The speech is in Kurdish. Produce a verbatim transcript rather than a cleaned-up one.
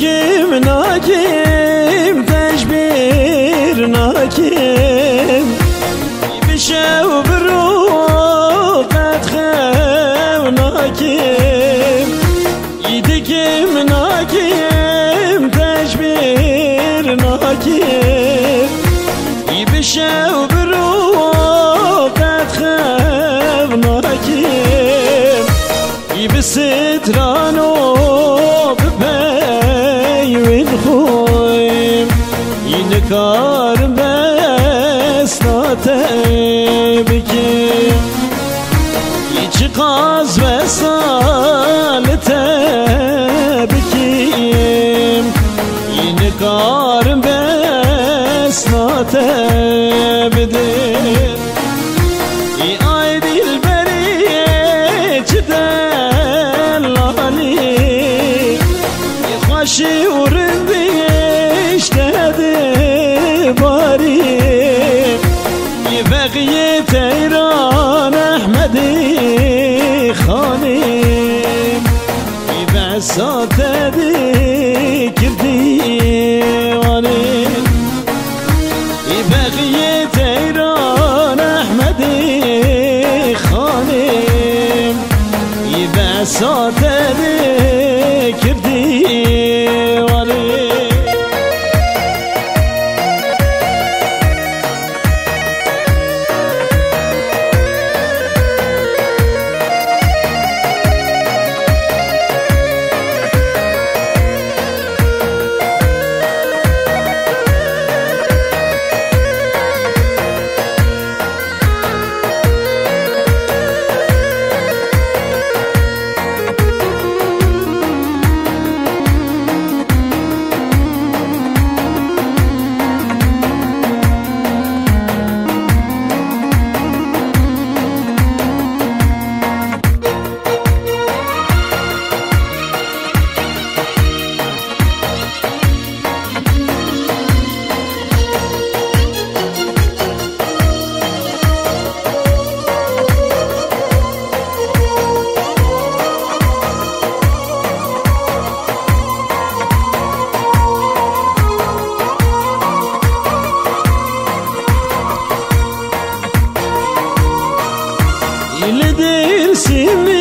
Kim nakim, te ji bîr nakim. Bi şev bi rû qet xew nakim. Î dikim nakim, te ji bîr nakim. Î bi şev bi rû qet xew nakim. Î bi stran û bi peyvên xwe, î nikarim bes na te bikim. Î çiqas wesa li te bikim, î nikarim bes na te bidim. Î ay dilberî çi delalî, î xweşî û rindî ji te dibarî. Î veqiyê Teyran Ehmedî Xanî, î behsa te dikir dîwanî. Î bexiyê Teyran Ehmedî Xanî, î behsa te dikir dîwanî. Li Dêrsimî